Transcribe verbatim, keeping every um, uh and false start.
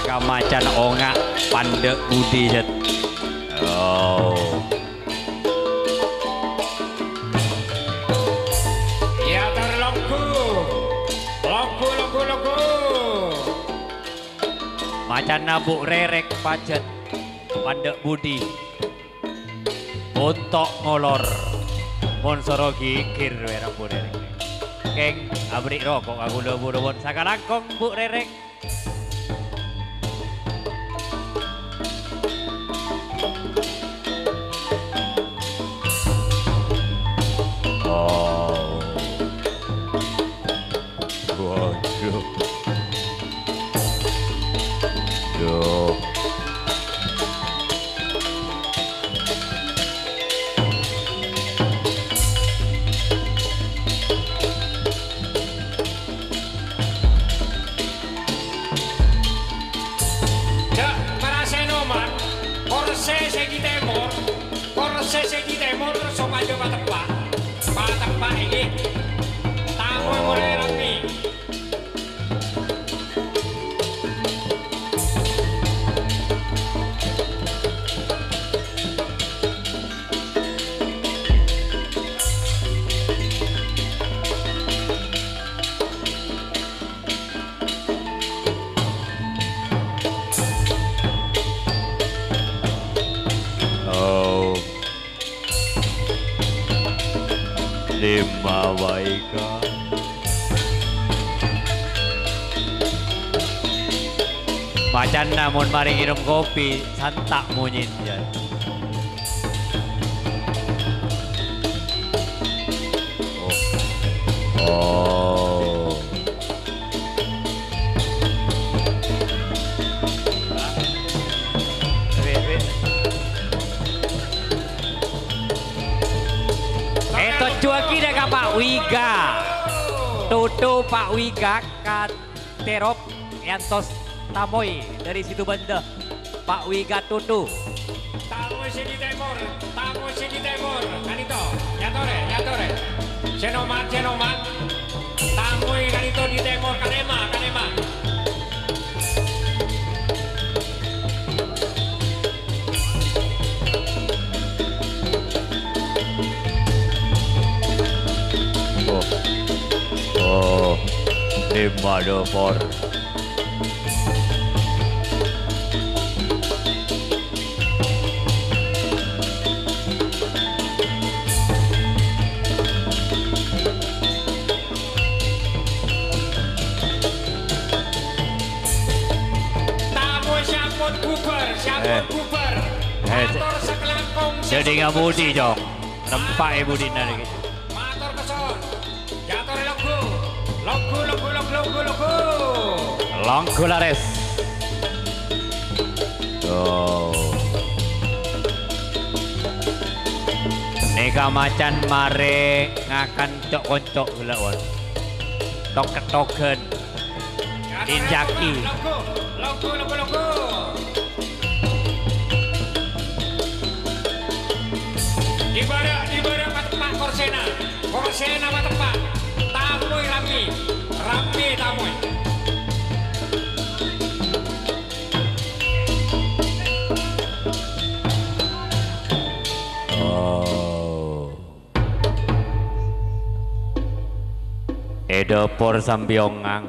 Ka macan onga' pandhâ' budi, Jhât. Oh. Èyator longghu. Longghu, longghu, longghu. Macanna Bu' Rèrèk pajhât pandhâ' budi. Bonto' ngolor. Mon soro ghighir bhâi, Rabbuna. Kèng, aberri' roko' ka kaulâ, Bu', sakalangkong, Bu' Rèrèk. Oh. Waduh. Duh. Jhâ', para senoman, korsè sè di tèmor, korsè sè di tèmor sopajâ pateppa'. Pateppa' èngghi. Tamoy molaè rammè. Oh. Dimma bhâi, Ka'? Macanna mon marè ngèrèm kopi, santa' monyèn, jâ. Oh. Oh. Ètojjhuwâghi dâ' ka Pa' Wiga. Tutu Pa' Wiga ka Terop èantos tamoy dâri Situbândâ. Pa' Wiga Tutu. Tamoy sè di tèmor, tamoy sè di tèmor. Ka'dinto, nyatorè, nyatorè. Senoman, senoman. Tamoy ka'dinto di tèmor, kalèma', kalèma'. Oh. Oh. Dimma dâpor? Tamoy sampon bubâr, sampon Eh. bubâr. Eh, Mator sakalangkong sè jhâ' dingabudi, Cong. Rempa'è budina nèka. Mator kason. Yatorè longghu. Longghu, longghu, longghu, longghu, longghu. Longghu larès. Oh. Nèka macan marè ngakan co'-konco' ghellâ', won. Tok-kettoghân. Injaki. Longghu, longghu, longghu, longghu. Dibârâ', dibârâ' pateppa' korsèna. Korsèna pateppa'. Tamoy rammè. Rammè tamoy. Oh. È dâpor sampèyan ngang.